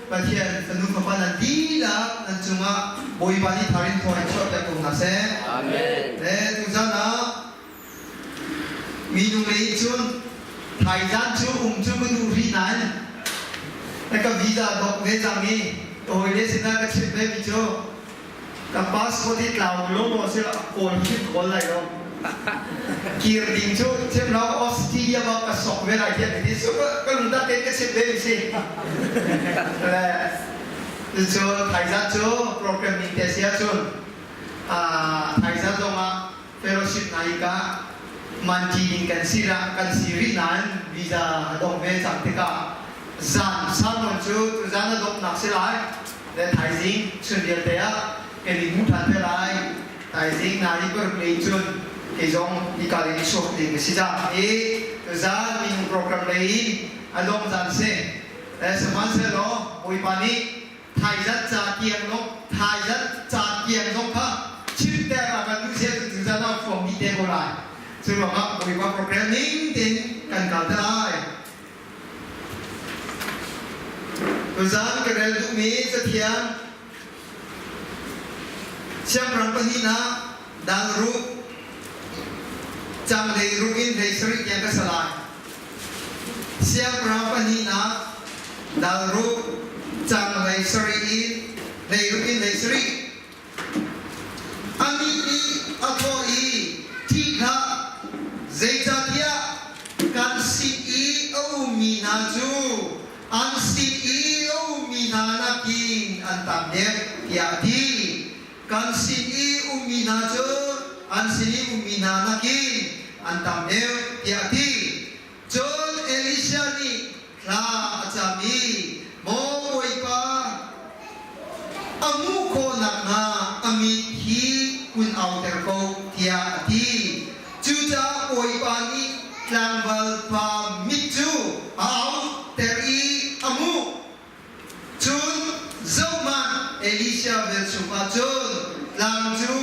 Pathian fanu fapa nan dihlak nan cungah Bawipa nih thar in thaw in chuahpiak ko hna seh. Amen. Le tuzan ah minung lei in cun thaizan cu um cu ka duh rih nain na ka visa dok ve cang i ka hawile sinah ka chimh ve mi cu Ka passport hi tlau law maw sila kawl hrim kawl lai lo. Kir ding cu thiam lo Australia bak ka sok ve lai tiah ti su ka lungtak tein ka chim ve mi si. Le cu thaizan cu program ning te si ahcun thaizan zong ah fellowship na i ka manti ding kan si la kan si rih nain visa a dong ve cang tikah zan sermon cu tuzan a donghnak si lai. Le thaizing chun vialte ah kan i hmu ṭhan te lai. Thaizing nari paruk lei cun kei zong hika lei chuak ding ka si cang i tuzaan minung program lei in a dong caan si. Le sihmanhsehlaw Bawipa nih thaizat ca tiang zong thaizat ca tiang zong kha chimter a kan duh sia cu tuzaan ah fuam dih te ko lai. Cu ruangah Bawipa program ning tein kan kal te lai. Tuzaan ka rel duhmi Cathiang Siangpahrang pahnihnak dal ruk cang hlei ruk in hlei sarih tiang ka sa lai. Siangpahrang pahnihnak dal ruk cang hlei sarih in hlei ruk in hlei sarih. Anih nih a thawh i, Ṭih hlah, zeicahtiah kan sin i a ummi hna cu an sin i a ummi hna nakin an tam deuh, tiah a ti. Kan sin i ummi hna cu an sin i ummi hna nakin an tam deuh, tiah a ti. Cun Elisha nih thla a cam i, Maw Bawipa, a hmuh khawh nakhnga a mit hi kun auter ko, tiah a ti. Cucaah Bawipa nih tlangval pa mit cu a auter i a hmuh. Cun zohhmanh, Elisha velchum ah cun tlang cu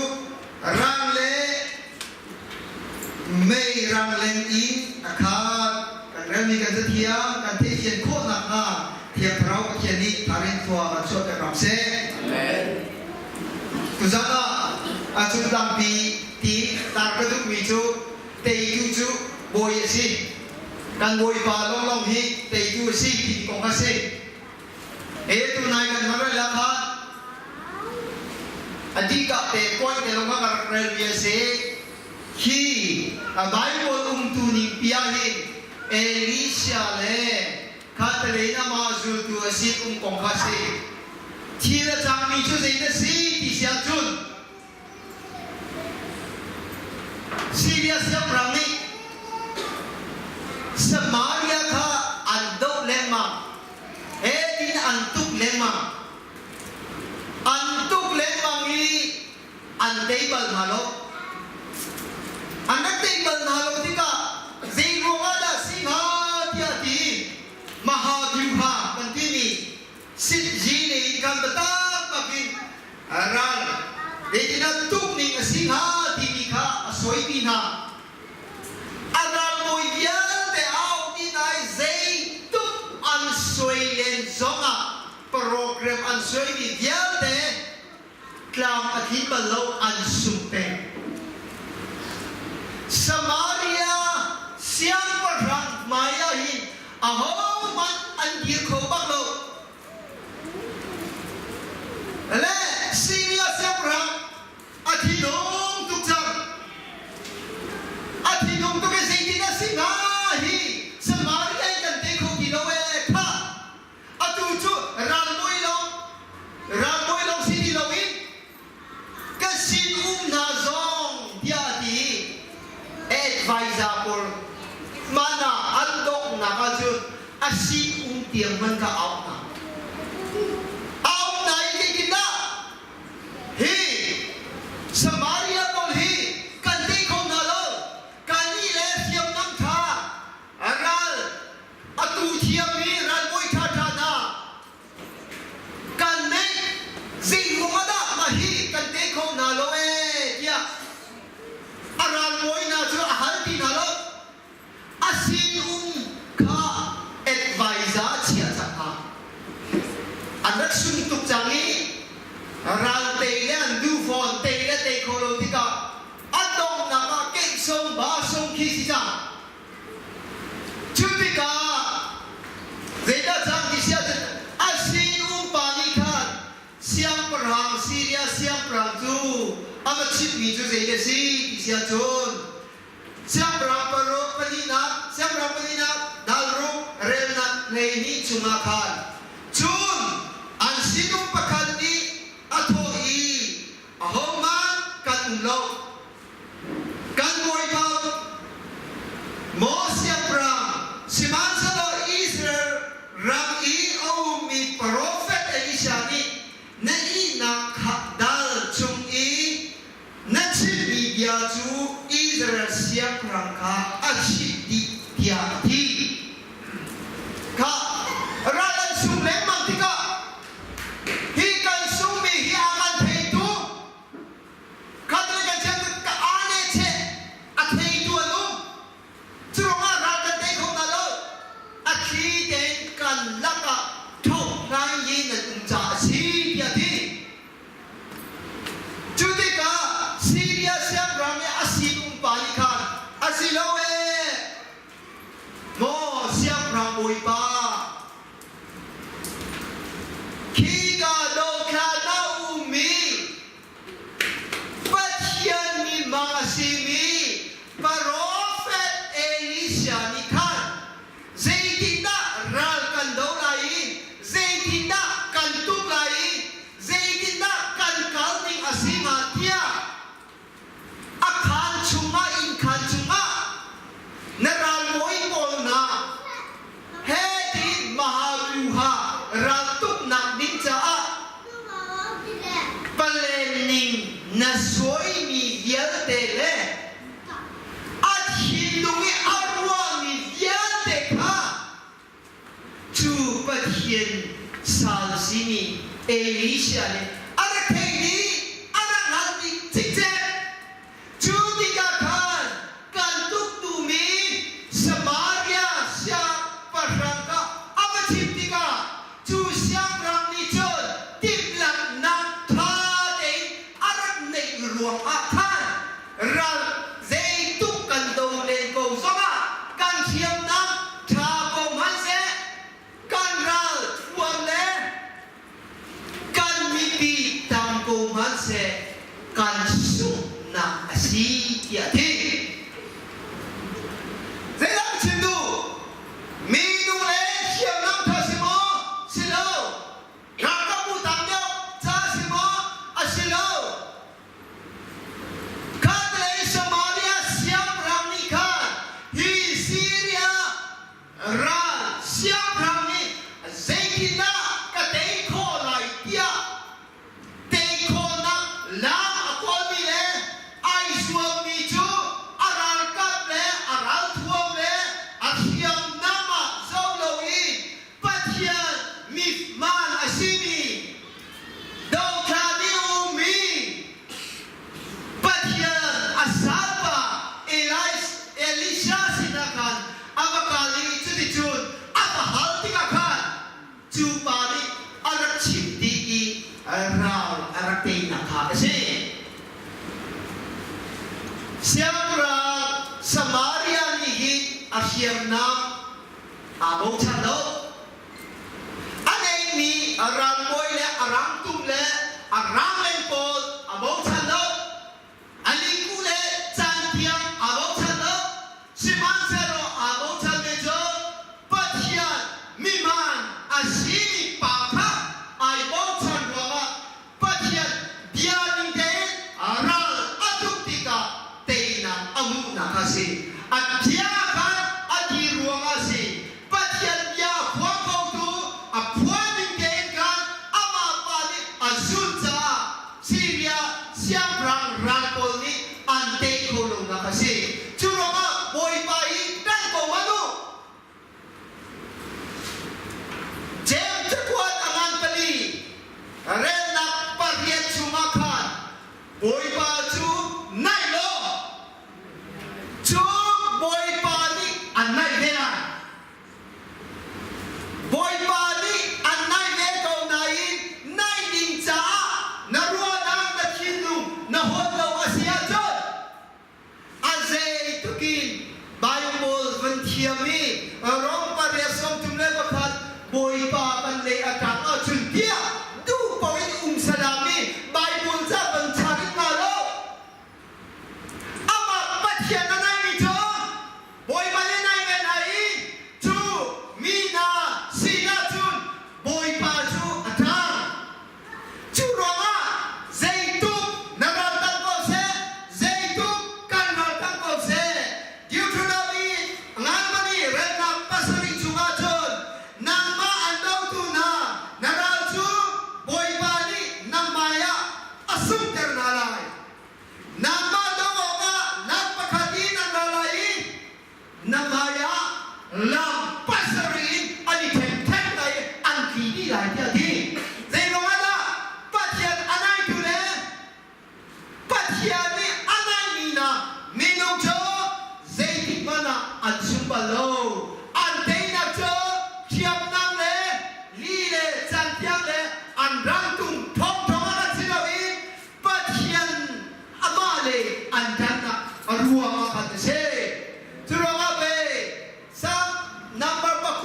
rang le mei rangleng in a khat. Kan relmi kan cathiang kan theihfian khawh nakhnga Thiang Thlarau Pathian nih tharin khua kan chuahter hram seh. Amen. Tuzan ah a cung tlangpi ti tar ka duhmi cu teitu cu bawi a si. Kan bawipa lawnglawng hi teitu a si ti kong a si. He tunai kan hman rel ah khan a dikah te point te lawng ka rak relmi a si. Hi a Bible umtu ning pi ah hin Elisha le khatalei in amah zultu a sin um kong kha a si. Thil a cangmi cu zei dah si ti si ahcun Siria siangpahrang nih Samaria kha an doh lengmang. He tiin an tuk lengmang. An tuk lengmang i an tei bal hna lo. An rak tei bal hna lo tikah zei ruangah dah si hnga tiah a ti. Mahavyuha kan timi Sitzi nih kan biatak bak in ral zeitindah tuk ning a si hnga timi kha a soimi hna. A ralbawi vialte au ti hna i zeituk an suai len zongah program an suaimi vialte tlam a tli bal lo an sung peng. Samaria siangpahrang hmai ah hin ahohmanh an dir kho bak lo. Le Syria siangpahrang a thinung tuk cang. A thinung tuk i zeitin a si hnga hi Samaria in kan tei kho ti lo ee khah. Atu cu ralbawi lawng ralbawi lawng si ti loin ka sinum hna zong tiah a ti i advisor pawl mana an donghnak ahcun a sinum tiang hmanh kha auh hna. Auh hna i zeitindah hi Samaria pawl hi kan tei kho hna lo kannih le hriamnam ṭha ral Atu thiammi ralbawi ṭhaṭha hna kan neih zeiruang ah dah mah hi kan tei kho hna lo ee tiah a ralbawi hna cu a hal ti hna lo. A sinum kha advisor a chiah cang hna. va chimhmi cu zei a si ti si ahcun Siangpahrang paruk pahnihnak, siangpahrang pahnihnak dalruk relnak 12 chungah khan cun an sinum pakhat nih a thawh i ahohmanh kan um lo. Kan bawipa maw siangpahrang, sihmanhsehlaw Israel ram i a ummi profet Elisha nih na ihnak kha dal chung i na chimmi bia cu Israel siangpahrang kha a chimh dih tiah a ti. Kha ral an sung lengmang tikah hi kan sungmi hi a kan theitu kha kan chiah ka aa cheh a theitu an um. Cu ruangah ral kan tei kho hna lo. A thli tein kan lakah ṭhohhnai in an um caah a si tiah a ti. Cu tikah Siria siangpahrang nih a sinum pa nih khan a si lo ee, maw siangpahrang bawipa, khika dothla na ummi Pathian mimang a simi profet Elisha nih khan zeitindah ral kan do lai i zeitindah kan tuk lai i zeitindah kan kal ding a si hnga tiah a khaan chungah innkhaan chungah na ralbawi pawl hna he tiin Mahavyuha raltuknak ding caah palen ning na suaimi vialte le a thinlung i a ruahmi vialte kha cu Pathian sal simi Elisha nih a rak theih dih, a rak hngalh dih cikcek. Cu tikah khan kan tuktumi Samaria siangpahrang kha a va chim tikah cu siangpahrang nih cun timhlamhnak ṭha tein a rak neih ruangah khan ral zeituk kan do len ko zongah kan hriamnam ṭha ko hmanhseh kan ral thuam le kan mipi tam ko hmanhseh kan sunghnak a si tiah a ti. Zeidah ka chim duh? Minung le hriamnam tha si maw? Si lo. Ralkapbu tam deuh ca si maw? A si lo. Khatlei Samaria siangpahrang nih khan hi Siria ral siangpahrang nih zeitindah ka tei khawh lai tiah tei khawhnak lam a kawlmi le ai zuammi cu a ralkap le a ralthuam le a hriamnam ah zoh loin Pathian mifman a simi dothla nih ummi Pathian a salpa Elisha sinah khan a va kal i cuticun a va hal tikah khan cu pa nih a rak chimh dih i ral a rak teinak kha a si. Siangpahrang Samaria nih hin a hriamnam aa bochan lo. A ngeimi a ralbawi le a rangtum le a rangleng pawl a bochan lo. A lingkuh le cantiang aa bochan lo. Sihmanhsehlaw aa bochanmi cu Pathian mihmaan a simi pa kha ai bochan ruangah Pathian bia ning tein ral a tuk tikah teinak a hmuhnak a si. A bia kha a dir ruangah a si. Pathian bia a phuang khotu a phuan ning tein khan amah pa nih a zulh caah Siria siangpahrang ral pawl nih an tei kho lonak a si. Cu ruangah Bawipa hi ṭanh ko hmanh u. Jeim cu.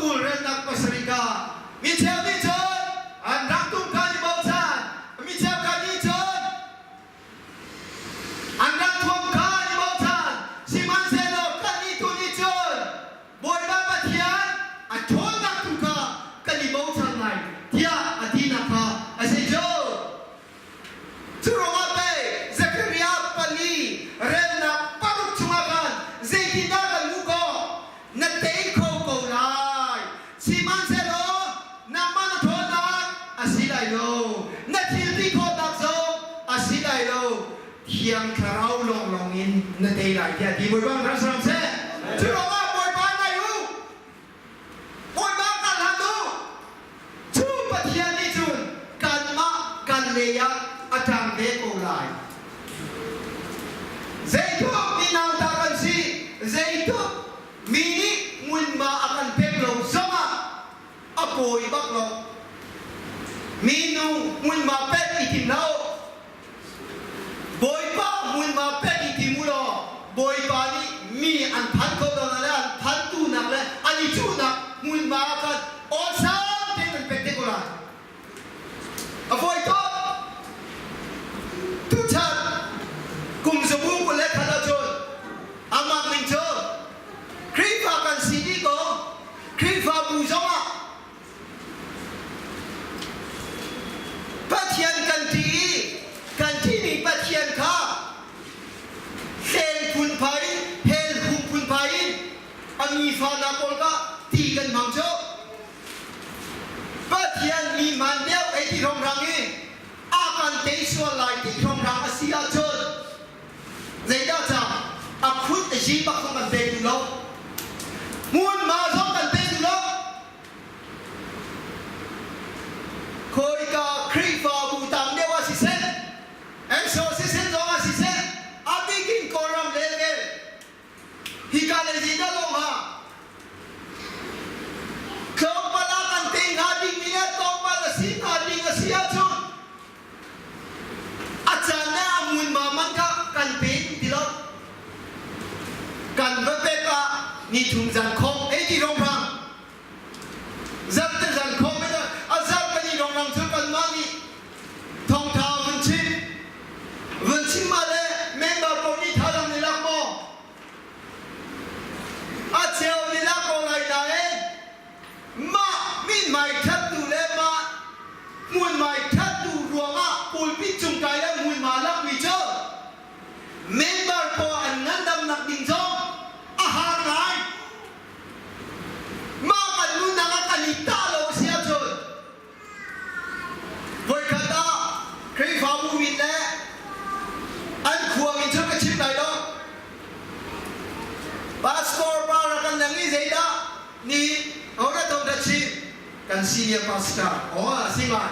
20 relnak pasarih ka mi cheu nih cun an rak tum kha i bochan mi cheu kha nih cun an rak thuam kha i bochan sihmanhsehlaw kannih tu nih cun Bawipa Pathian a ṭhawnnak tu kha kan i bochan lai tiah a tinak kha a si cu. Cu ruangah pei Zekhariah pali relnak paruk chungah khan zeitindah kan hmuh khawh? Na tei kho ko lai. Sihmanhsehlaw nangmah na ṭhawnnak a si lai lo. Na thil ti khawhnak zong a si lai lo. Thiang Thlarau lawnglawng in na tei lai tiah ti Bawipa ram saram seh. Cu ruangah Bawipa ngai u. Bawipa kal hlan u. Cu Pathian nih cun kanmah kan lei ah a ṭang ve ko lai. Zeitluk mi nauta kan si, zeitluk mi nih hmunhma a kan pek lo zongah a pawi bak lo. Minu hmunhma pek i tim hlah u. Bawipa hmunhma pek i tim u law Bawipa nih mi an phan kho lo le an phantunak le an i cuhnak hmunhma ah khan awlsam tein an pek te ko lai. A fawi tuk. Tuchan kum zabu 21 ahcun amah ning cu Khrihfa kan si dih ko. Khrihfabu zongah Pathian kan ṭih i kan ṭihmi Pathian kha hlen phunphai in hell hum phunphai in a mi fahnak pawl kha ti kan hmang cu. Pathian mi hmaan deuh ei ti hrawnghrang i a kan tei sual lai ti hrawnghrang a si ahcun zeidah cang a khut a zi bak zong kan pe duh lo. Hmunhma zong kan pe duh lo. Khawika Khrihfabu tam deuh ah siseh, EXO siseh zong ah siseh, a bikin Kawlram lelvel hika le zeidah lawng ha tlawmpal ah kan tei hnga dingmi le tlawmpal a si hnga ding a si ahcun a caan le a hmunhma man kha kan pe ti lo. Kan va pek ah ni thum zan khong ei ti rongrang Zarhte zan khawm in a zarh kan i rongrang cu kanmah nih thawngtha vun chim vun chim ah le member pawl nih thazaang nih lak maw a cheu nih lak ko lai nain mah mithmai thattu le mah hmunhmai thattu ruangah pulpit cung kai le hmunhma lakmi cu member pawl an ngandamnak ding zong a har ngai. Mah kan nunnak ah kan i tah lo a si ahcun voikhat ah Khrihfabu min le an khua min cu ka chim lai lo. Pastor pa rak kan leng i zeidah ni hodah thawngtha chim kan senior pastor aw a si ngai.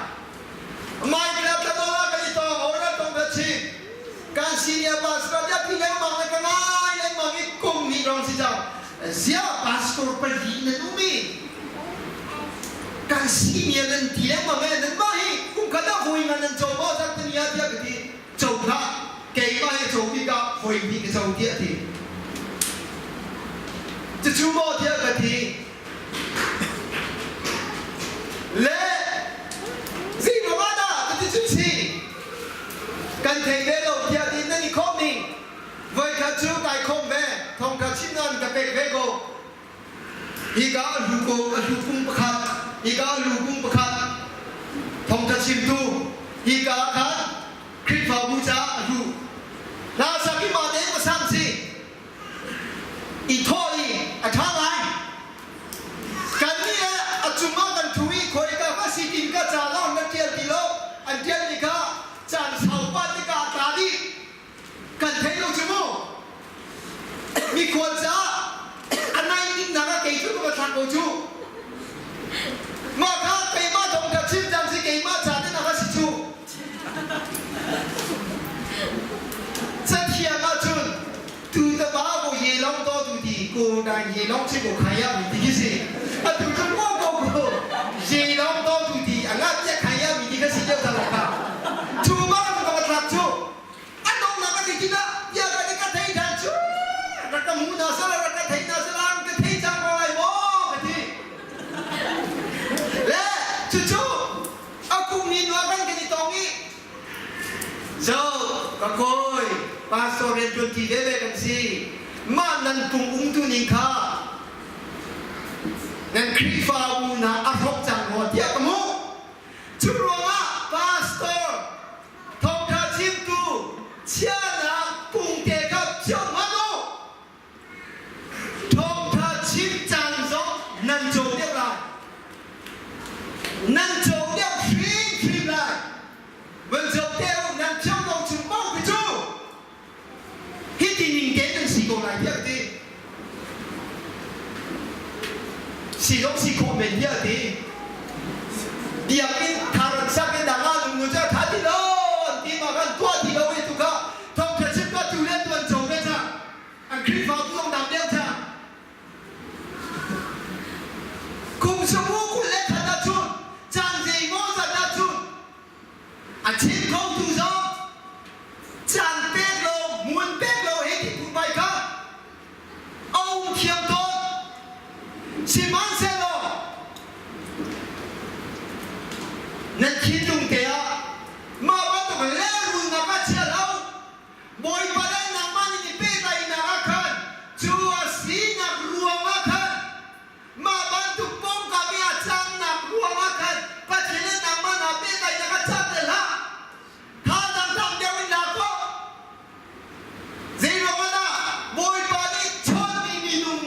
Mai kila thladola kan i tong hodah thawngtha chim kan senior pastor dia pi lengmang le ka ngai lengmang i kum hnih lawng si cang. Ziah pastor pali nan um i kan senior nan ti lengmang e nanmah hi kum khat ah voi nga nan co maw zat tani ah tiah ka ti co hlah keimah hi co bik ah voi hnih ka co tiah ti cucu maw tiah ka ti le zeiruang ah dah ka ti cu si kan thei ve lo tiah ti nan i khawm ning Voikhat cu kai khawm ve, thawngtha chim nan ka pek ve ko. Hika a hlu ko, a hlu kung pakhat, hika a lu kung pakhat, thawngtha chimtu, hika ah khan Khrihfabu caah a hlu. Hla sak i mah tein va sang si. I thawh i a ṭha ngai. Kannih le a cungah kan ṭhu i khawika ka si tin ka ca lawng na ṭial ti lo, an ṭialmi kha caan saupa tikah a tla dih. Kan thei lo cu mu. Mikhual caah a nai dingnak ah kei cu ka va thlak ko cu. Mah kha keimah thawng ka chim cang si keimah ca te nak a si cu. Cathiang ahcun tu ta ba ko ye long to tu ti ko dai ye long chi ko khaya mi ti khi si. Atu cu ko ko ko ye long to tu ti anga tia khaya mi ti kha si deuh ta lo ka. Cu ba ka va thlak cu. A donghnak a ti tikah tiah ka ka thei ṭhan cu rak ka hmu hna seh rak ka thei hna seh ka thei cang ko lai maw ka ti. cucu a kum ni nu ah kan kan i tong i zo ka kawi pastor rian ṭuan ti veve kan si mah nan pung umtu ning kha nan Khrihfabu hna a hrawk cang rua tiah ka hmuh. Cu ruangah pastor thawngṭha chimtu chiahnak pungte kha phio hmanh u. Thawngṭha chim caan zong nan co deuh lai. Nan co deuh hrimhrim lai. Van zoh te u, nan phio lo chung paoh khi cu hiti ning tein nan si ko lai tiah ka ti. Si zong si khawh men tiah a ti. Biakinn thar an sak i dang ah lung nu cu a ṭha ti lo an ti ma kan tuah ti lo i tukah thawngṭha chim ka tu le tuan co ve cang. An Khrihfabu zong dam deuh cang. Kum sabu 21 ahcun caan zeimaw zat ahcun A chim khotu zong caan pek lo, hmun pek lo he ti phunphai kha a um thiam tawn. Sihmanhsehlaw nan thinlung te ah mah bantuk lehrulnak ah chia lo. Bawipa le nangmah nih i pehtlaihnak ah khan cu a sinak ruangah khan Mah bantuk pawngkam i a cangnak ruangah khan Pathian le nangmah naa pehtlaihnak a cat te hlah. Thazaang tam deuh in lak ko. Zeiruangah dah Bawipa nih chawnhmi minung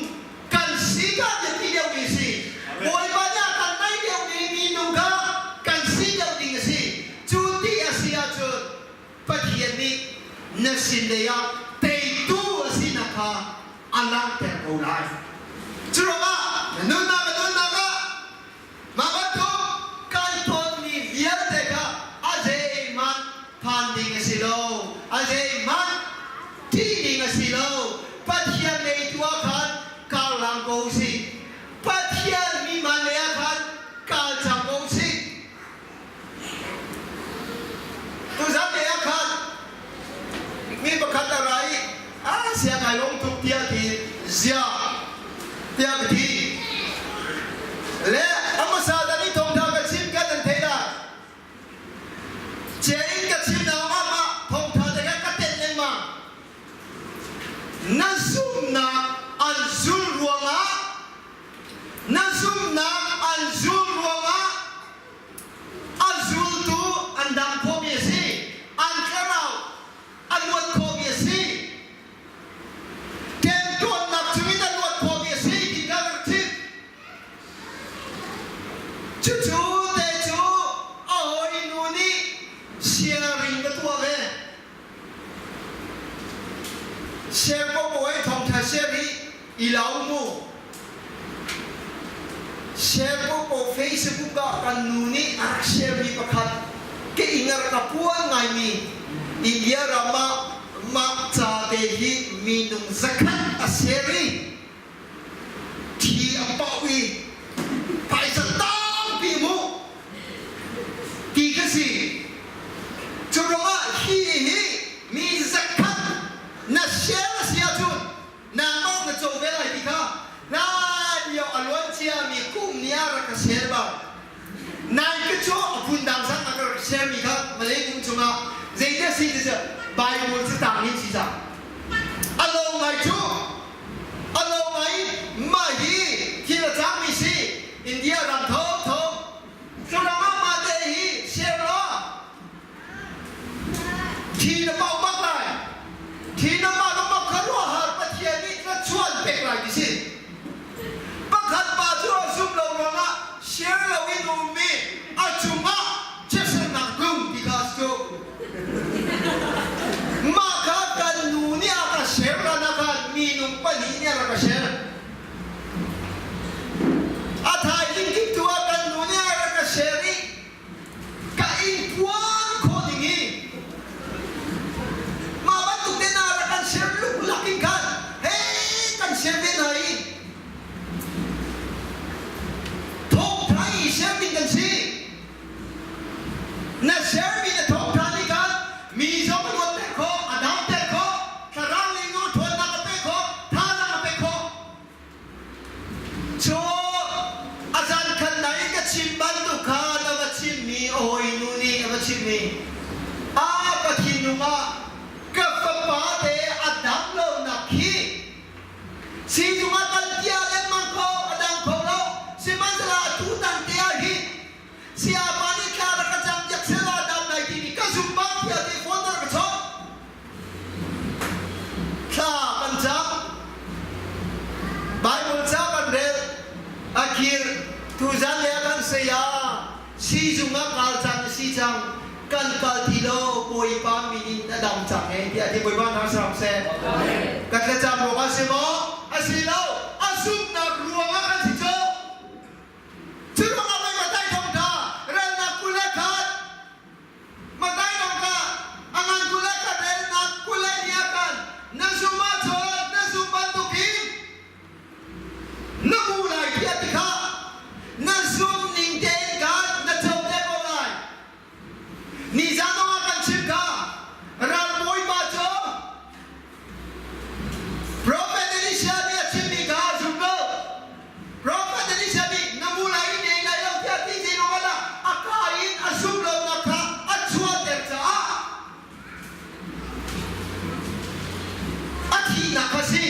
kan si kha biapi deuhmi a si. Bawipa nih a kan naih deuhmi minung kha kan si deuh ding a si. Cu ti a si ahcun Pathian nih na sin lei ah teitu a sinak kha a langhter ko lai. Curuangah na nunnak a nunnak ah mah bantuk kan tonmi vialte kha a zeihmanh phan ding a si lo, a zeihmanh ṭih ding a si lo. Pathian lei tu ah khan karhlang ko usih. Pathian mi hman lei ah khan kal cang ko usih. Tuzan te ah khan mi pakhat a ra i a sia kai lawm tuk tiah ti zia tiah ka ti. Le a hmasa dan i thawngtha ka chim kan nan thei lai. Cia in ka chim na ah mah thawngtha te kha ka tenh lengmang. Na zumhnak an zul ruangah na zumhnak an zul ruangah A zultu an dam khawhmi a si. An thlarau a luat khawhmi a si. Temtuannak chungin a luat khawhmi a si ti kha rak chim. Cucu te cu a hawinu nih sharing ka tuah ve. Share paohpaoh hi thawngṭha share hi i lo mu. Share paohpaoh Facebook ah kan nu nih a rak share mi pakhat ka ing a rak a puan ngaimi India ram ah mah ca te hi minung zakhat a share i thi a pauh i phaisa tampi hmuh ti ka si. Cu ruangah hi hi mi zakhat na share a si ahcun nangmah na co ve lai ti kha hlan lio a luan ciami kum ni ah rak ka share bang nai ka cu a phundang sang a ka rak share mi kha Malay kum chungah zeidah si ti cu Bible catang nih si cang a lo ngai cu a lo ngai mah hi thil a cangmi si India ram tho tho cu ruangah mah te hi share law thi na pau bak lai thi na mah lawng bak kha ruahhar Pathian nih na chuan pek lai ti si pakhat pa cu a zum lo ruangah share lo in ummi a cungah chiatsernak tlung ti kha cu Mah kha kan nu nih a ka ser lan ah khan minung pahnih nih a rak ka ser. A thaizing kip tu ah kan nu nih a rak ka ser i ka ingpuan khawh ding hi mah bantuk te hna rak kan ser luklak in khan hei kan ser ve hna i thawngtha i ser ding kan si. Na sermi na thawngṭha nih khan mi zong a luatter khawh, a damter khawh, thlarau lei nawl ṭhawnnak a pek khawh, thazaang a pek khawh. Cu a zan khat na in ka chim bantuk khan. i a ka thinlung ah ka fapa te a dam lonak hi siizung ah kal tia lengmang kho a dam kho lo sihmanhsehlaw atu tan te ah hin Sayapa nih thla rak ka cam piak sehlaw a dam lai timi ka zum bang tiah ti phone na rak ka chawnh. Thla kan cam. Bible ca kan rel. A kir tuzan le ah kan saya siizung ah kal cang si cang kan kal ti lo Bawipa min in a dam cang e tiah ti Bawipa hna saram seh. Kan thlacam ruangah si maw? A si lo. A zumhnak ruangah kan si cu. Cu ruangah pei Matthai thawngṭha relnak 21 Matthai thawngṭha a ngan 21 relnak 22 ah khan na zum ahcun na zum bantukin na hmu lai tiah ti kha na zum ning tein khan na co te ko lai. Nizan zongah kan chim kha ralbawipa cu Prophet Elisha nih a chimmi kha a zum ko. Prophet Elisha nih na mu lai i nei lai lo tiah ti ti ruangah dah a ka in a zumh lonak kha a chuahter caah a thihnak kha si.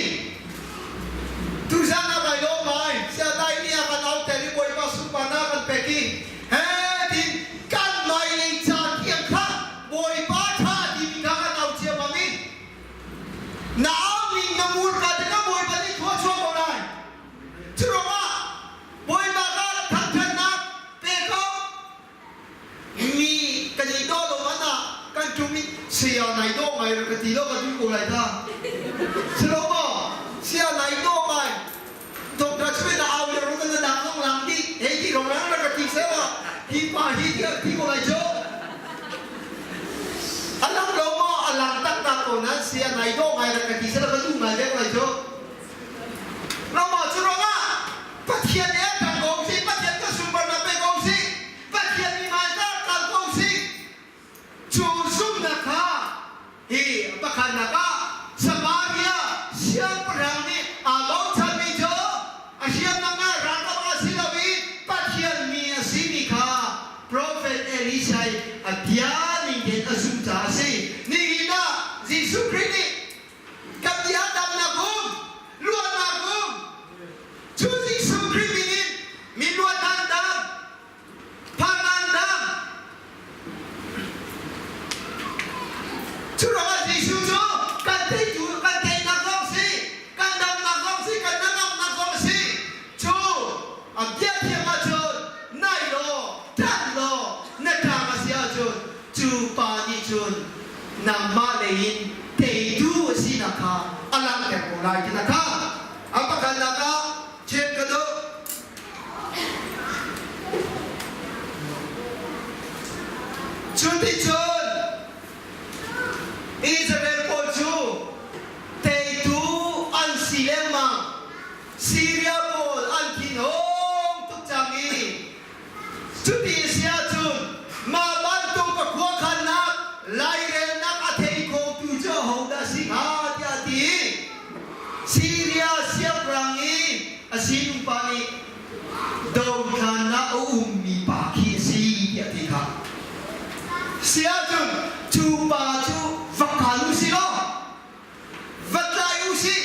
Tuzan ah kai lawm ngai. Siatai nih a kan auter i Bawipa sunparnak kan pek i he tin kan hmailei ca tiang kha Bawipa ṭha timi kha kan au cia bang in na au ning na murka tikah Bawipa nih thlua chuah ko lai. Curuangah Bawipa kha thangṭhatnak pe ko. Mi kan i dawh lo man ah kan ṭum i saya nai dawh ngai rak ka ti lo ka duh ko lai ta. Si lo maw? Saya nai dawh ngai. Doctor cu na au le rung na dang zong lang ti hei ti rong lang rak ka ti seh wa hi pa hi ti ti ko lai cu. A lang lo maw? A lang taktak ko nan saya nai dawh ngai rak ka ti seh la ka duh ngai ve ko lai cu. Ramah cu ruangah Pathian he kan ko si, Pathian kan sunparnak pe ko si, Pathian mi hmaika kal ko si. Cu zumhnak kha hi pakhatnak ah Samaria siangpahrang nih aa bochanmi cu a hriamnam ah ralkap ah si lo i Pathian mi a simi kha profet Elisha i a bia ning tein a zumh caah a si. Nihin ah Jesuh Khrih nih Kan bia damnak um, luatnak um. Cu Jesuh Khrih min in mi luatnak dam, phangan dam. Cu ruangah Jesuh cu kan teitu, kan teinak zong si, kan damnak zong si, kan hnangamnak zong si. Cu a bia thiam ahcun nai law, ṭanh law, na ṭang a si ahcun cu pa nih cun nangmah lei in teitu a sinak kha a langhter ko lai ti kha a pakhatnak ah chim ka duh. Cuticun Israel pawl cu teitu an si lengmang. Syria pawl an thinhung tuk cang i Cuti a si ahcun mah bantuk a khuakhannak lairelnak a thei khotu cu ahodah a si hnga tiah a ti i Siria siangpahrang i a sinumpa nih dothlannak a ummi pa khi a si tiah a ti kha. Si ahcun cu pa cu va kal u sih law va tlai u sih.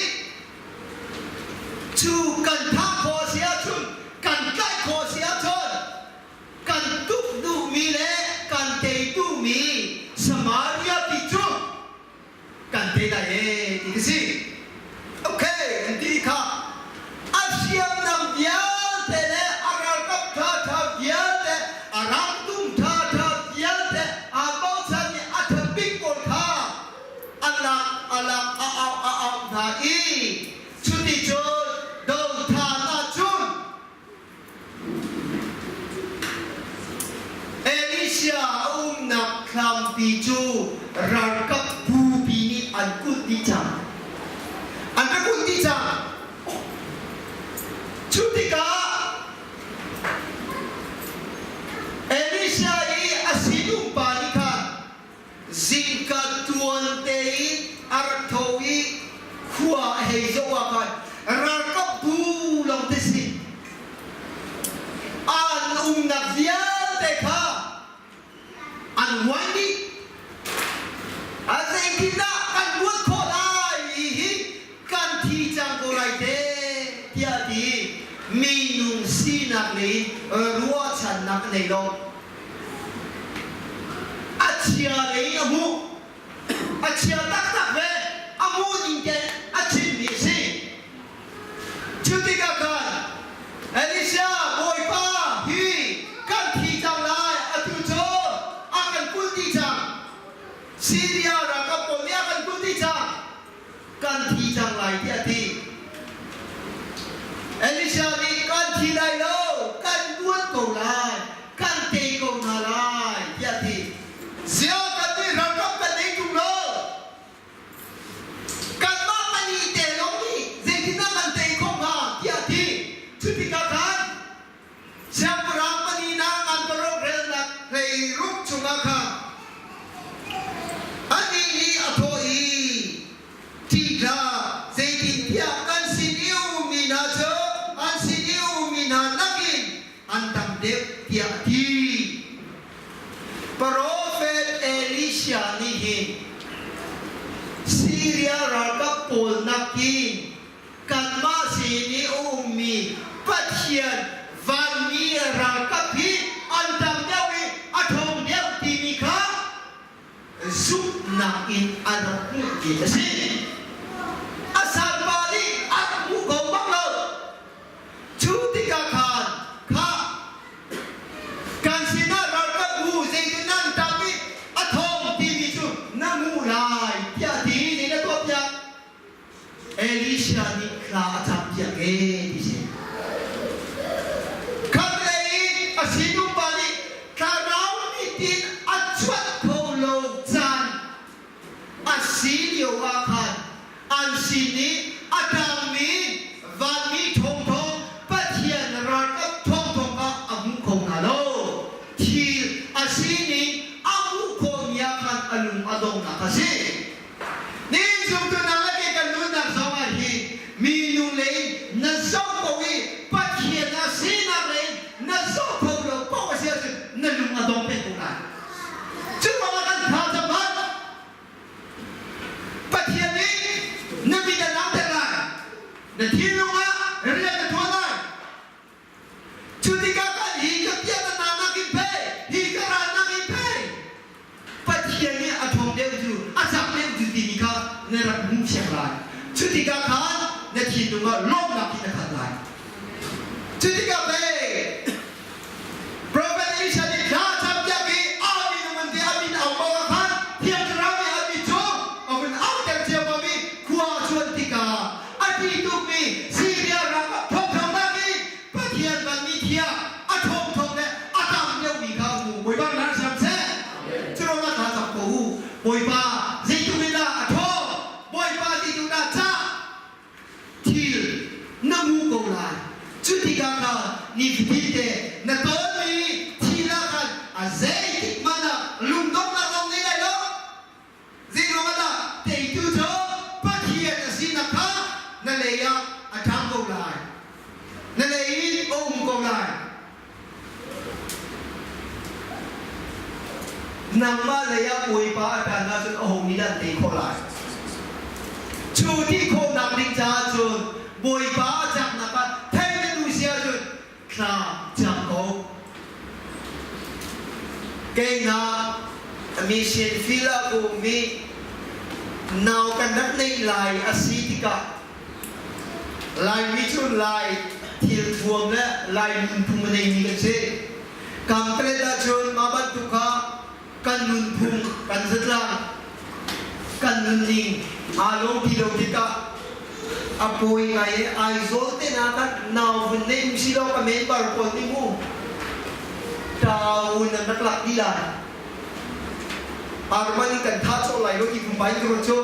Cu kan thah khawh a si ahcun, kan tlaih khawh a si ahcun, kan tuk duhmi le kan tei duhmi Samaria pi cu kan tei lai ee ti ka si. Okay, an ti kha. A hriamnam vialte le a ralkap ṭhaṭha vialte, a rangtum ṭhaṭha vialte aa bochan i a ṭha bik pawl kha a lak a lak a au a au hna i cuticun dothan ahcun Elisha a umnak thlampi cu ralkap bupi nih an kulh dih cang. An rak kulh dih cang. Cu tikah Elisha i a sinumpa nih khan Zingka tuan tein a rak tho i khua a hei zoh ah khan ralkap bu lawngte si. An umnak vialte kha an. An uan dih. A zeitindah kan luat khawh lai hi kan thi cang ko lai te tiah a ti. Minung sinak lei ruahchannak a nei lo. A chia lei a hmuh. A chia taktak ve. A hmuh ning te a chimmi a si. Cu tikah khan Elisha bawipa hi kan thi cang lai, atu cu a kan kulh dih cang. Siria ralkap pawl nih a kan kulh dih cang. Kan thi cang lai tiah a ti. Elisha nih kan thi lai lo, kan luat ko lai, kan tei ko hna lai tiah a ti. Ziah kan nih ralkap kan nei ṭung lo? Kanmah pahnih te lawng nih zeitindah kan tei khawh hnga tiah a ti. Cu tikah khan siangpahrang pahnihnak ngan paruk relnak hleiruk chungah khan anih nih a thawh i, Ṭih hlah, zeitintiah kan sin i a ummi hna cu an sin i a ummi hna nakin an tam deuh, tiah a ti. Profet Elisha nih hin Siria ralkap pawl nakin kanmah sin i a ummi Pathian vanmi ralkap hi an tam deuh i a ṭhawng deuh timi kha zumhnak in a rak hmuh ti a si. A salpa nih a rak hmu ko bak lo. Cu tikah khan khah kan sinah ralkap bu zeitin nan tam i a thawng timi cu na hmuh lai tiah ti nih na tuahpiak. Elisha nih thla a campiak ee ti si. Khatlei in a sinum pa nih thlarau nih tin a chuat kho lo caan a si lio ah khan an sin i a tangmi vanmi ṭhawngṭhawng Pathian ralkap ṭhawngṭhawng kha a hmu kho hna lo. Thil a sining a hmuh khawhmi ah khan a lung a donghnak a si. Nihin zumtu nang le kei kan nunnak zong ah hin minung lei in na zoh ko i Pathian a sinak lei in na zoh kho lo paoh a si ahcun na lung a dong peng ko lai. Cu ruangah kan tha cam hmanh. Pathian nih na mit a langhter lai. Na thinlung ah rian na ṭuan lai. Cu tikah khan hi ka piahnak nakin pei, hi ka ral nakin pei, Pathian nih a ṭhawng deuh cu, a cak deuh cu timi kha na rak hmuh fiang lai. Cu tikah khan na thinlung ah lawmhnak in na khat lai. Cu tikah pei Profet Elisha nih thla a campiak i a min a mun te a min au ko ah khan Thiang Thlarau nih a mit cu a vun auhter ciammam i khua a chuan tikah a ṭih tukmi Siria ralkap thongthong i Pathian vanmi thiang a ṭhawngṭhawng le a tam deuhmi kha a hmu. Bawipa nih hram seh. Cu ruangah thla cam ko u. Bawipa zeitluk in dah a ṭhawng? Bawipa zeitluk dah cah? Thil na hmu ko lai. Cu tikah khan nifatin te na tawnmi thil ah khan a zeitik hmanh ah lungdonghnak zong nei lai lo. Zeiruang ah dah teitu cu Pathian a sinak kha na lei ah a ṭhang ko lai. Na lei in a um ko lai. Nangmah lei ah Bawipa a ṭan ahcun aho nih dah an tei khawh lai? Cu ti khawhnak ding caah cun Bawipa a caknak ah thei na duh si ahcun thla cam ko. Kei hna mission field ah ka um i nau kan rak neih lai a si tikah Laimi cu Lai thilthuam le Lai nunphung a neimi kan si. Kangkalet ahcun mah bantuk kha kan nunphung, kan zatlang, kan nunning aa lo ti lo tikah a pawi ngai i Aizawl te hna khan nau vun nei um si law ka member pawl nih mu tau nan rak lak dih lai. Arman in kan thah cawh lai lo ti pumpa in ka ruat cu.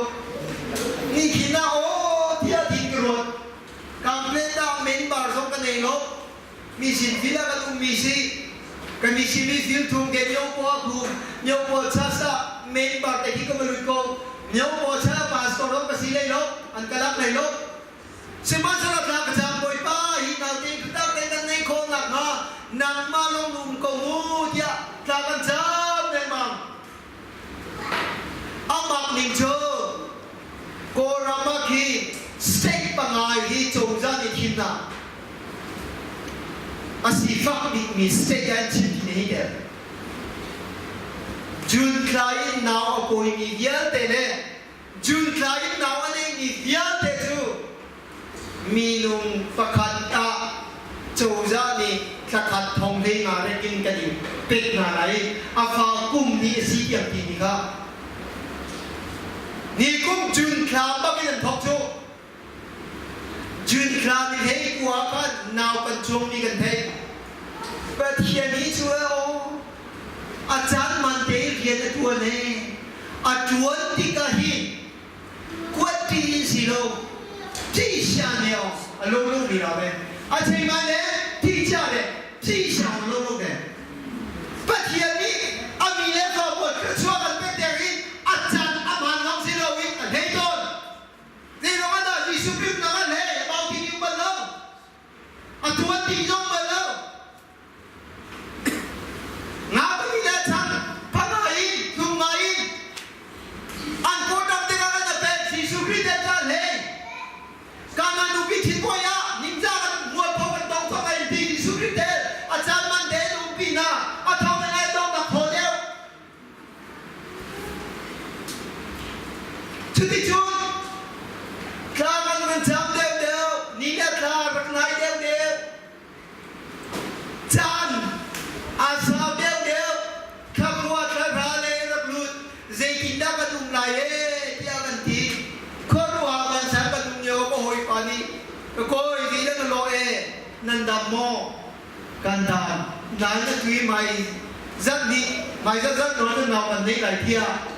Ni khin ah aw tiah tiin ka ruat. Complaint ah member zong ka nei lo. Mi sin fil ah kan ummi si. Kan mi sin mi fil thum ke myo po khu myo po cha sa member te khi ka va lut ko. Myo po cha pastor zong ka si lei lo. An ka lak lei lo. Sihmanhsehlaw thla ka cam Bawipa hi naute tak te kan neih khawh nakhnga nangmah lawng um ko mu tiah thla kan cam lengmang. ah a sifak bikmi state ah an chim ti hi tel. June thla in nau a pawimi vialte le June thla in nau a neimi vialte cu minung pakhat ah cozah nih thlakhat thong hlei nga rek in kan in pek hna lai i a fa kum hnih a si tiang timi kha ni kum June thla bak in an thawk cu. June thla ni hlei kua khan nau kan chuangmi kan theih. Pathian hi cu aw a caan man te rian a ṭuan ee. A ṭuan tikah hin kuat ṭih in si lo ṭih sia ne aw a lo lo mi ra ve. A chei ngai le ṭih cia le ṭih sia a lo lo ve. Pathian nih a mi le fa pawl thluachuah kan pek deng in a caan a hmaan lawng si loin a hlei tawn. Zeiruang ah dah Jesuh Khrih nak ah hlei a bau ti um bal lo. A tuan ti zong bal lo. Nga pali le chang panga in tlung nga in an kawṭam tikah kan a pek Jesuh Khrih te ca hlei Kana nupi ṭhitbawi ah ningzah kan mualpho kan tong thawk ai ti Jesuh Khrih te a caan man te in umpi hna a thawng in ai dong nak thaw deuh Cuticun thla kan van cam deuhdeuh, ni le thla rak nai deuhdeuh, caan aa sau deuhdeuh, thlakhua thlahra le rak lut, zeitindah kan um lai ee tiah kan ti. Khuaruah vansan kan um lio ka hawipa nih, ka kawi zeidah na lawh ee, nan dam maw? Kan dam. Nain a tui mai zat nih mai zat zat nawn na nau kan nei lai tiah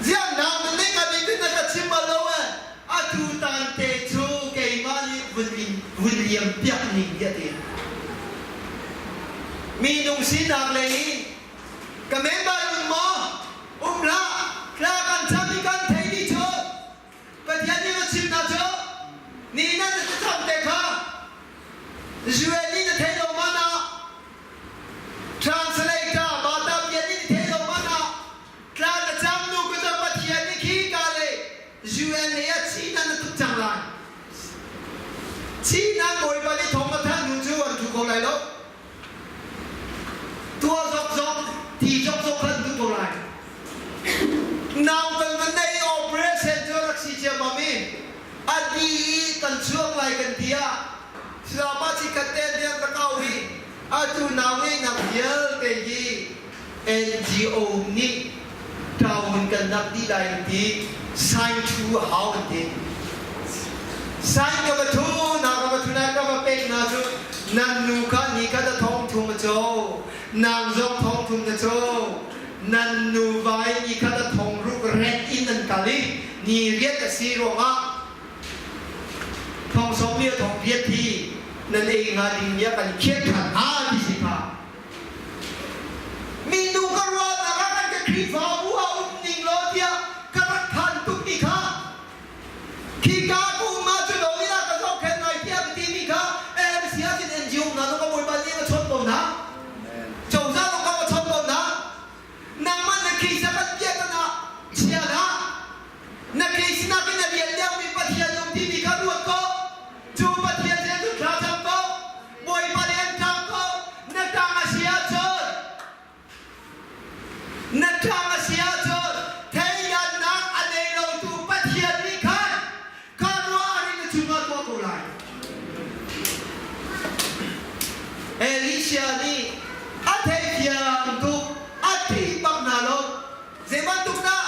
ziang nau na nei ka nih na ka chim bal lo eh atu tan te cu keimah nih vun in vun liam piak ning tiah ti minung sinak lei in ka member un maw um hlah thla kan cham i kan thei ni cu Pathian nih na chim hna cu ni nan na thlacam te kha Israel nih na thei lo man ah translator Bata bia nih na thei lo man ah tla na cam nu ka cu Pathian nih khi ka le UN lei ah chi nan na tuk cang lai chi nan Bawipa nih thawng na thanh hnu cu an thu ko lai lo Tuah zokzok, ti zokzok khan duh ko lai. Nau kan van nei operation cu rak si ciammam i a di i kan chuak lai kan ti ah Salama chikhat te tiang ka kau i atu nau ngeihnak vialte hi NGO nih town kan nak dih lai an ti sign thu a hau an ti sign ka va thu na ka va thu na ka va pek na cu nan nu kha ni kha ta thong thum a co nang zong thong thum na co nan nu vai ni kha ta thong ruk rek in an kal i ni riat a si ruangah thong som li thong riat hi nan ei nga ding nia kan khiat than ha ti si kha Minu ka ruahnak ah kan ka Khrihfabu ah um ning law tiah ka rak phan tuk ti kha khika ka um ahcun lo in ah ka zohkhenh lai tiah ka timi kha MC ahcun NGO hna zong ka Bawipa nih a ka chawnh ko hna. Cozah zong ka ka chawnh ko hna. Nangmah na Khrihsa kan piah tan ah chia hlah. Na case nakin a lian deuhmi Pathian um timi kha ruat ko. Cu Pathian sin cu thla cam ko. Bawipa nih an ṭang ko. Na ṭang a si ahcun na ṭang a si ahcun theidannak a nei lotu Pathian nih khan kha ruah in na cungah tuah ko lai. Elisha nih a theithiam tuk, a ṭih bak hna lo. Zei bantuk dah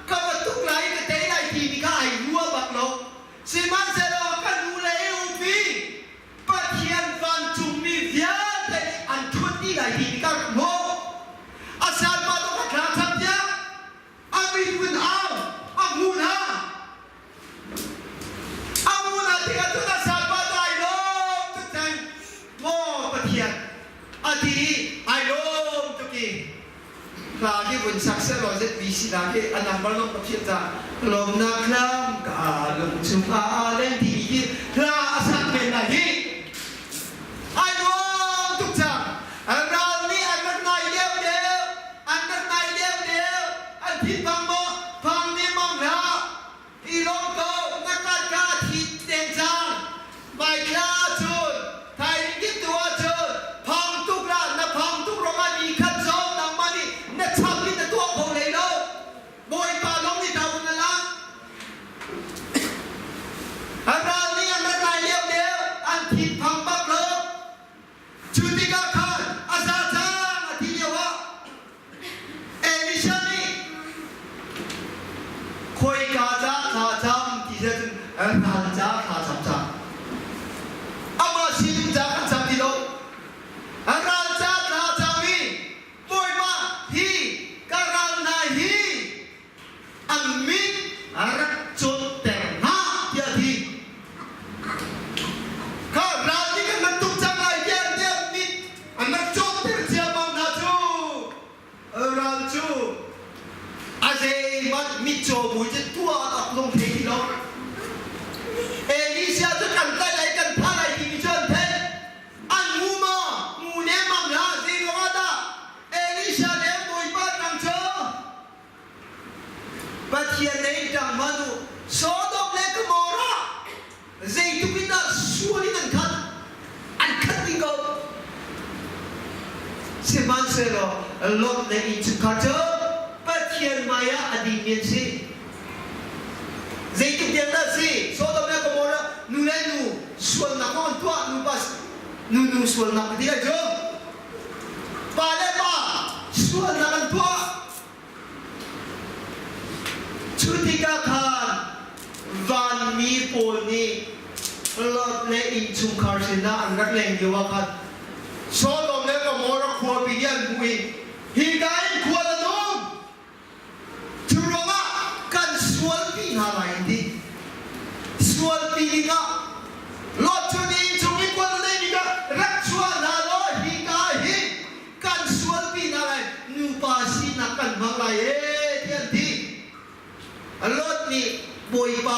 ka va tuk lai i ka tei lai timi kha ai ruah bak lo. Sihmanhsehlaw ka nu le i umpi Pathian vancungmi vialte nih an ṭhuat dih lai timi ka rak hmuh. A salpa tu ka thla cham tiah a min vun au a hmu hna. A hmu hna tikah cun a salpa cu ai lawm tuk cang. Maw Pathian a ti i ai lawm tuk i Hla khi vun sak sehlaw ZBC hla khi a number zong ka philh ca lawmnak lam ka lung chungah leng timi khi hla a sak men lai hi ai nuam tuk cang ral nih an rak nai deuh deuh an rak nai deuh deuh an thin phang maw phang nemang hlah i lawm ko na kat kha a thi te. Sihmanhsehlaw Lot le innchungkhar cu Pathian hmaiah a dingmi an si. Zeitluk tiang dah a si? Sodom le Gomorrah nu le nu sualnak kong an tuah, nupa nu nu sualnak ti lai cu. Pa le pa sualnak an tuah. Cu tikah khan vanmi pawl nih Lot le innchungkhar sinah an rak leng lio ah khan Sodom le Gomorrah khuapi nih an hmuh i hika in khua an um. Cu ruangah kan sualpi hna lai an ti. Sualpi dingah Lot cu ni innchung i khual a neimi kha rak chuah hna law hika hin kan sualpi hna lai nupa sinak kan hmang lai ee tiah an ti. Lot nih Bawipa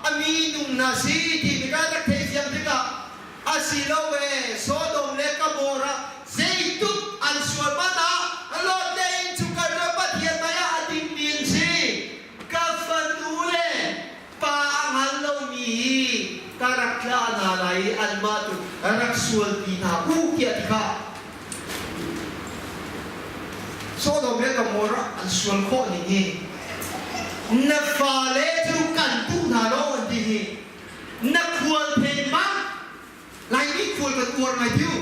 a mi nung na si ti mi ka rak theih fiang tikah a si lo ee Sodom le Gomorrah zeitluk an sual hmanh ah Lot le innchungkhar cu Pathian hmai ah a dingmi an si. Ka fanu le pa a hngal lomi hi ka rak tlah hna lai i anmah cu rak sualpi hna u tiah ti kha Sodom le Gomorrah an sual khawh ning hi na fale cu kan tuh hna lo an ti hi na khual phen bang Laimi khual kan uar ngai tiu.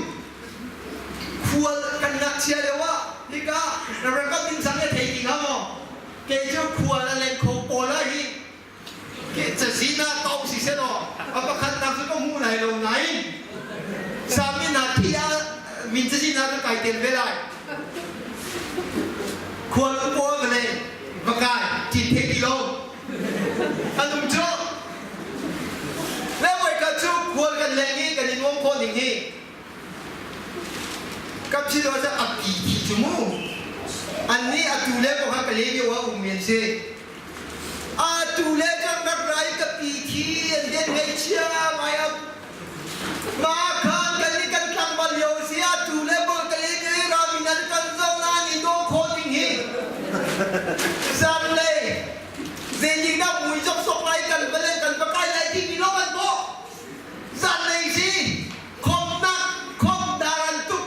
Khual kan ngakchia lio ah hika Reverend Kam Ding Sang nih a thei ti hnga maw? Kei cu khual a leng kho pawl ah hi ke cazin ah ka um si seh law a pakhatnak cu ka hmu lai lo nain sami hna thi ah min cazin ah ka kai tel ve lai. Khual upaw va le va kai cin thei ti lo. An um cu. Le voikhat cu khual kan leng i kan i nuam khawh ning hi kap si lo a pi thi cu mu. Annih atu le ko kha ka le lio ah ummi an si. Atu le kan rak rai ka pi thi an den ngaihchia ngai a Ma khan kan i kan tlangval lio si atu le bol ka le lio rami nan kan zo na ni do khawh ding hi. Zanlei Zeitik dah mui zok lai kan va le kan va kai lai timi lawng an bawh. Zanlei si khomnak khom dar an tuk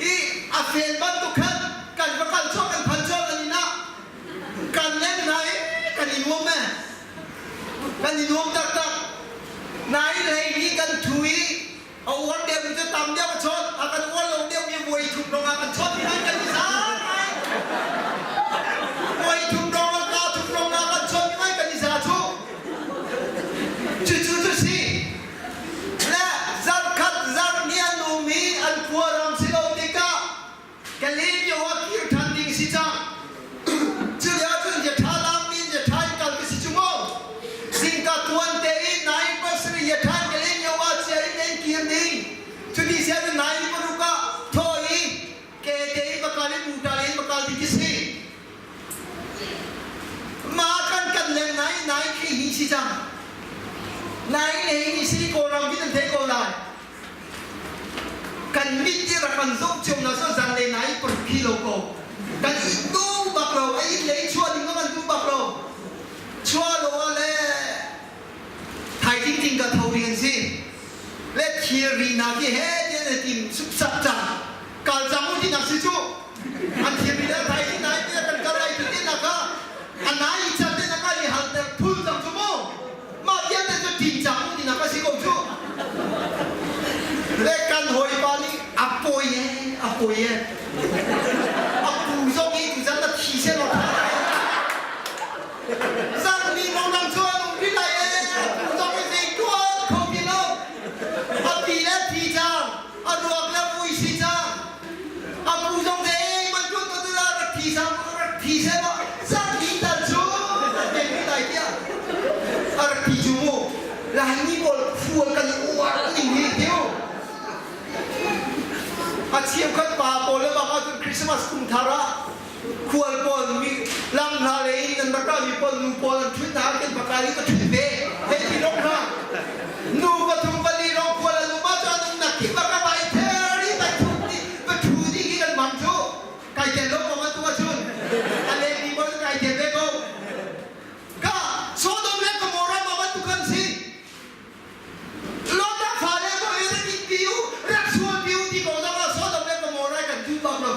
i a fel bantuk khan kan va kal chuak kan phan chuak an inn ah kan leng hna i kan i nuam eh. Kan i nuam taktak. Nain hlei nih kan thu i a uar deuh cu tam deuh a chawt a kan uar lo deuh mi voi thum rong ah kan chawt mi nan kan i za ngai voi thum rong ah ka thum rong ah kan chawt mi ngai kan i za cu cucu cu si le zarkhat zarh ni an um i an khua ram si lo tikah Galileo ah kir ṭhan ding si cang. Cu lio cun bia ṭha laangmi in bia ṭha in kal ka si cu mu. Zingka tuan tein nai pasarih ya ṭhan Galileo ah chia in in kir ding. Cuti si ahcun nai paruk ah thaw i ke tein va kal i buṭal in va kal ding khi si. Mah kan kan leng nai nai khi hi si cang. Nai le hi si Kawlram khi nan thei ko lai. Kan mit i rak kan zoh cio na cu zanlei nai paruk lo ko. Kan i tu bak lo, a inn lei chuah ding kan tu bak lo. Chuah lo ah le thaizing ting ka tho ding an si. Le thilri na khi he tian le tim supsap cang. Kal cang u ti nak si cu. An thilri le thaizing nai ti kan kal lai ti te nak ah a nai i chan te nak ah i hal ter phul cang cu mu. Mah vialte cu ṭingcang u tinak a si ko cu. Le kan hawipa nih a pawi ee, a pawi ee. A pu zong hi tuzan na thi seh law ṭha lai. Zarhmi nonang cu an um rih lai ee. A pu zong hi zei tuan kho ti lo. A pi le thi cang, a ruak le vui si cang. A pu zong zeihmanh tuan ko tu rak thi sang rak thi seh law zarhmi tal cu an nei rih lai tiah a rak ti cu mu. Laimi pawl fual kan i uar ning hi tiu. A cheukhat pa pawl le bang ahcun Christmas kum thar ah khual pawl mi lam hna lei in nan rak rami pawl nu pawl an ṭhut hna kan pakai i ka ṭhut ve hei ti rong hna nu pathum pali rong khual an um ahcun an nak khi bak a vai ther i vai thut ni va ṭhu dih khi kan mang cu kai tel lo ko atu ahcun a lengmi pawl cu kai tel ve ko ka Sodom le Gomorrah ma bantuk kan si Lot a fale ko i rak in pi u, rak sual pi u ti ko zong ah Sodom le Gomorrah kan duh bak lo.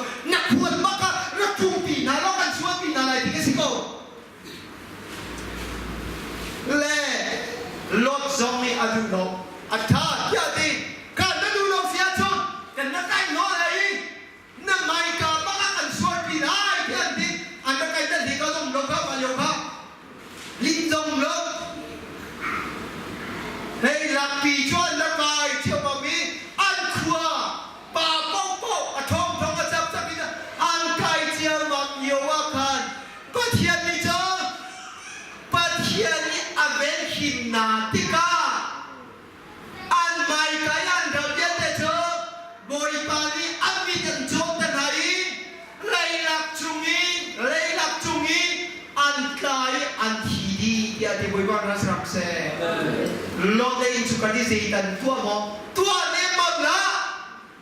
Lot le innchungkhar nih zeitan tuah maw? Tuah nemmam hlah!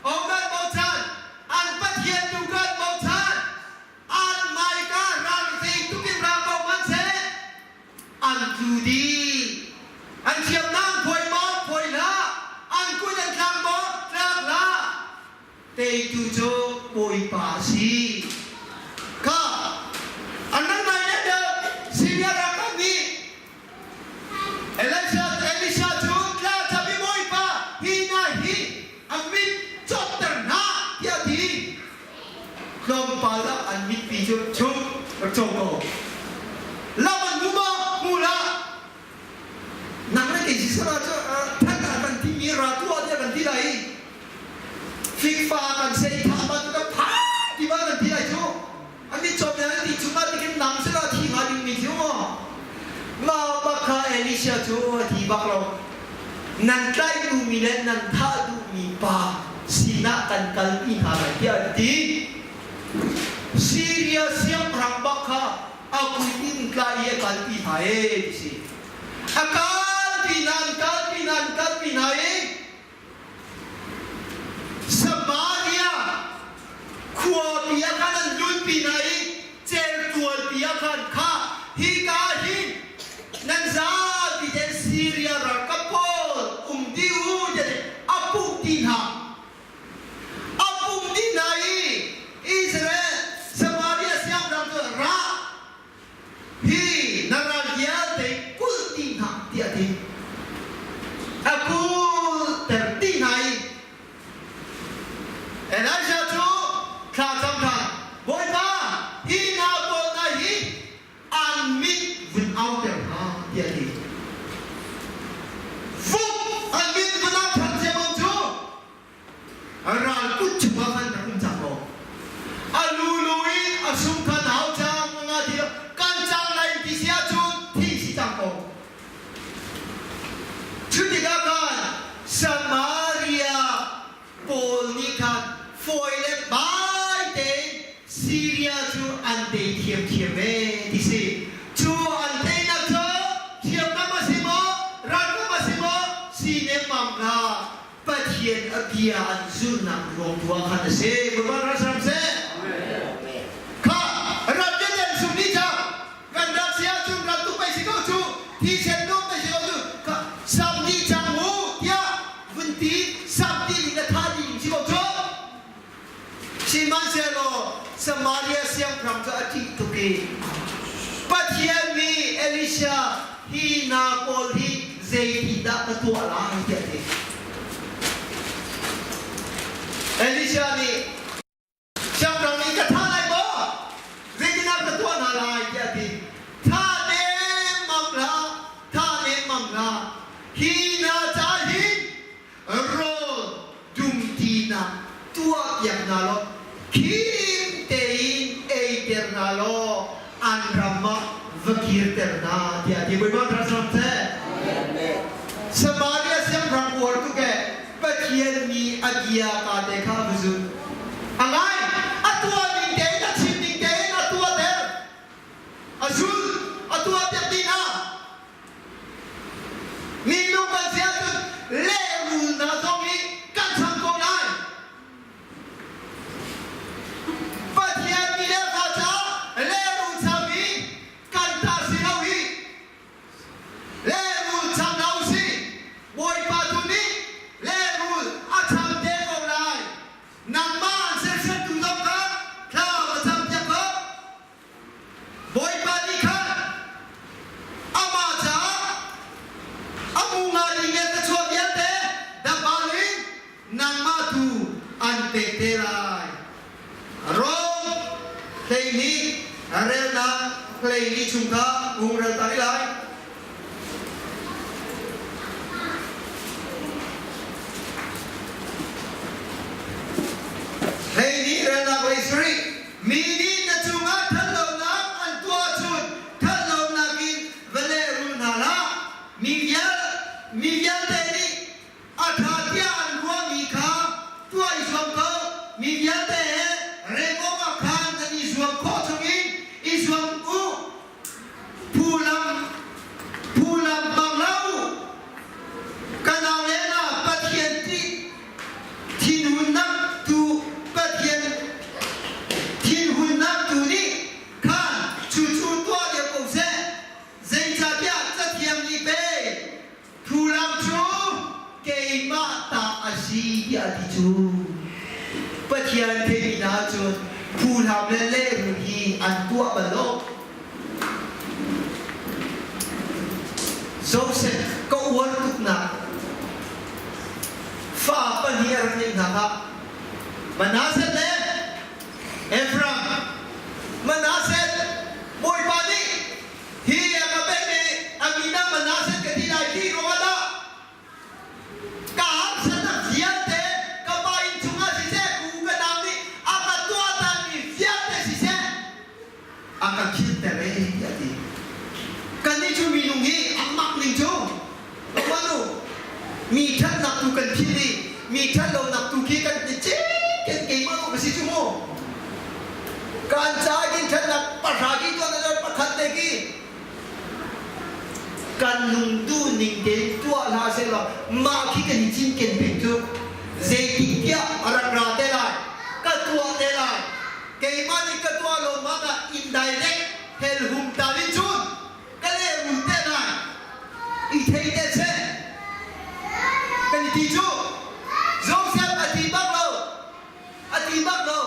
Okan bochan, an Pathian tu kan bochan, an hmaika ral zeitluk in ra ko hmanhseh, an tlu dih. An thiamnak phuai maw? Phuai hlah. An kut an tlang maw? Tlak hlah. Teitu cu Bawipa a si. Kha an rak nai le deuh Syria ralkap nih Elisha, Elisha cu tla chap i Bawipa hi hna hi a mit cawtter hna tiah a ti. Tlawmpal ah an mitpi cu chum rak co ko. Lam an hmu maw? Hmu hlah. Nang le kei siseh cu than ah kan timi ra tuah tiah kan ti lai i fikfa kan sei thah bantuk kan phang ti ba kan ti lai cu. A mit cawm an ti chungah tikin nang sila thi hnga dingmi cu maw? Mah bak kha Elisha cu a thi bak lo. Nan tlaih duhmi le nan thah duhmi pa sinah kan kalpi hna lai tiah an ti. Siria siangpahrang bak kha a kut in tla i a kalpi hna ee ti si. A kalpi hna an kalpi hna an kalpi hna i Samaria khuapi ah khan an lunpi hna i certualpi ah khan kha hika hin nan zapi ten Siria ralkap pawl um dih u tiah a pumh ti hna. A pumh dih hna i Israel Samaria siangpahrang cu ra hi na ral vialte kulh dih hna tiah a ti. A kulhter dih hna i Elijah cu thla cam ṭhan, Bawipa, hi hna pawl hna hi an mit vun auter hna tiah a ti. Vuk an mit vun au ṭhan ciammam cu ral kut chungah khan rak um cang ko. A lulu in a sung kha nau cang nga ti kan cang lai ti si ahcun thi si cang ko. Cu tikah khan Samaria pawl nih khan fawi le bai tein Syria cu an tei thiamthiam ee ti si. Cu an teinak cu hriamnam a si maw, ralkap a si maw, si nemmam hlah. Pathian a bia an zulhnak ruang tu ah khan a si. Bawipa ral seh. Kha ram vialte an sung dih cang. Kan ral si ahcun ral tuk pei si ko cu, thisen dum pei si ko cu, kha sam dih cang u tiah vun ti sam dih ning le tha dih ning si ko cu. Sihmanhsehlaw Samaria siangpahrang cu a ṭih tuk i Pathian mi Elisha hi hna pawl hi zeitindah ka tuah lai tiah a ti. Elisha nih siangpahrang nih ka thah lai maw? Zeitindah ka tuah hna lai tiah a ti. Thah nemmam hlah, thah nemmam hlah. Hi hna ca hin rawl dumtinak tuahpiak hna law khim tein eiter hna law an ram ah va kirter hna tiah a ti. Bawipa ram seh. Samaria siangpahrang uar tuk ee Pathian mi a bia ka te kha va zul. A ngai a tuah ning tein a chim ning tein a tuahter. A zul a tuahpiak dih hna. Minung kan si ahcun lehrul hna zong hi kan cham ko lai. Pathian mi le fa caah lehrul cham hi kan ta si lo hi. Lehrul cham hna usih. Bawipa tu nih lehrul a cham te ko lai. Nangmah an sersiamtu zong kha thla va cham piak ko. Bawipa nih khan amah caah a hmu hnga ding le thluachuah vialte dapal in nangmah tu an pek te lai. Rom 12 relnak 12 chung kha hung rel ta rih lai. 12 relnak 17 Mi nih na cungah ṭhatlonak an tuah ahcun ṭhatlonak in va lehrul hna hlah. Mi vial, mi vialte nih a ṭha tiah an ruahmi kha tuah i zuam ko. Mi vialte he rem awkah khan nan i zuam khawh chungin i zuam u. Phulam, phulam hmang hlah u. Pathian theimi hna ahcun phuhlam le lehrul hi an tuah bal lo. Joseph ka uar tuknak fa pahnih a rak ngeih hna kha Manasseh le Ephraim. Manasseh Bawipa nih hi a ka pekmi a min ah Manasseh ka ti lai ti ruangah dah Ka harsatnak vialte ka pa inn chungah siseh, ka u ka nau nih a ka tuahtanmi vialte siseh, a ka philhter ee tiah a ti. Kannih cu minung hi a mak ning cu ruat u. Mi ṭhatnak tu kan philh i mi ṭhat lonak tu khi kan ti cikin keimah lawng ka si cu mu. Kan caah kin ṭhatnak pahra ki tuah na pakhat te khi Kan lungduh ning tein tuah hlah sehlaw mah khi kan i cinken peng cu zeitintiah a rak ra te lai, ka tuah te lai. Keimah nih ka tuah lo hmanh ah indirect helhum tal in cun ka lehrul te lai. I thei te seh. Kan i ti cu. Joseph a ti bak lo. A ti bak lo.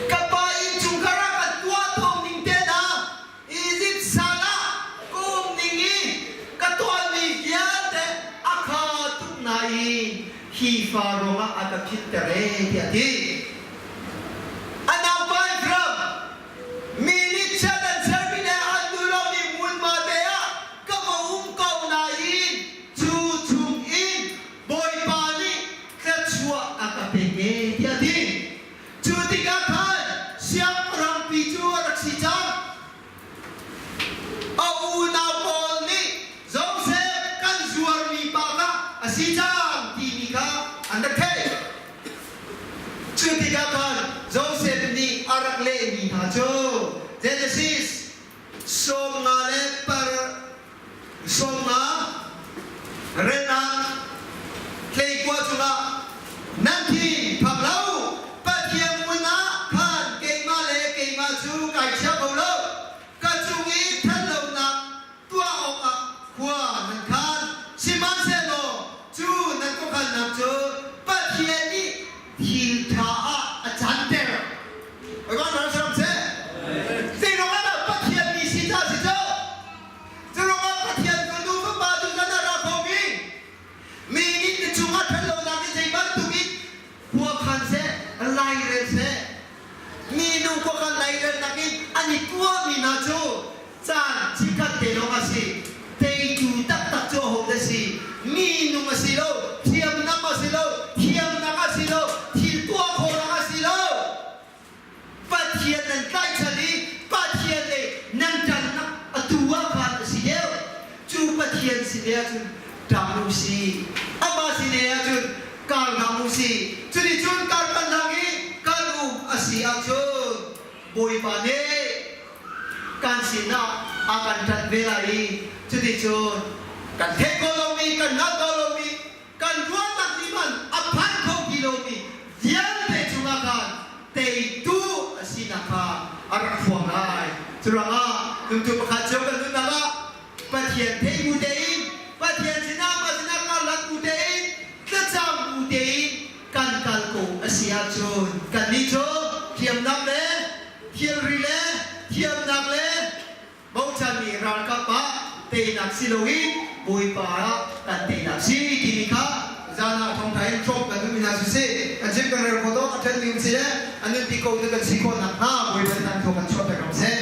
Ka pa innchungkhar ah ka tuah ning te hna Egypt sal ah ka um ning i ka tuahmi vialte a kha tuk nain hi fa ruangah a ka philhter ee tiah a ti. A naupa Ephraim, mi nih chiat an sermi le an duh lomi hmunhma te ah ka va um ko nain cu chung in Bawipa nih thluachuah a ka pek ee tiah a ti. Cu tikah khan siangpahrangpi cu a rak si cang. A unau pawl nih Josef kan zuarmi pa kha a si cang timi kha an rak theih. Cu tikah khan Josef nih a rak lehmi hna cu Genesis 50 le par 50 relnak tleikua cungah nan thin phang lo Pathian hmun ah khan keimah le keimah cu kai chia ko lo ka cung i ṭhatlonak tuah awkah khua nan khan sihmanhsehlaw cu nan khuakhannak cu Pathian nih thil ṭha ah a canter. Pathian mi si ta si cu. Curuangah Pathian fanu fapa tu kan ra khomi mi nih na cungah ṭhatlonak in zei bantukin khua khan seh, lairel seh, minu khuakhan lairelnak in an i tuahmi hna cu caan chikkhat te lawng a si. Teitu taktak cu ahodah si? Minung a si lo, thiamnam a si lo, thiamnak a si lo, thil tuah khawhnak a si lo. Pathian nan tlaihchan i Pathian nih nan ṭannak atu ah khan a si deuh. Cu Pathian sin ahcun ṭang u si. Amah sin ahcun kar hlang u si. Cuticun kar kan hlang i kan um a si ahcun Bawipa nih kan sinah a kan ṭanh ve lai i cuticun kan theih khawh lomi, kan hngalh khawh lomi, kan ruahnak nih hmanh a phan kho ti lomi vialte cungah khan teitu a sinak kha a rak phuang lai. Curuangah zumtu pakhat cio kan nunnak ah Pathian thei bu tein, Pathian sinah mah sinah karhlan bu tein, thlacam bu tein kan kal ko a si ahcun kannih cu hriamnam le thilri le thiamnak le bochanmi ralkap ah teinak si loin Bawipa ah kan teinak si timi kha zan ah thawngtha in hrawm kan duhmi hna siseh kan chim kan rel khawh dawh a ṭhenmi um si le a nunpi ko tu kan si khawh nakhnga Bawipa nih an thaw kan chuahter ko seh.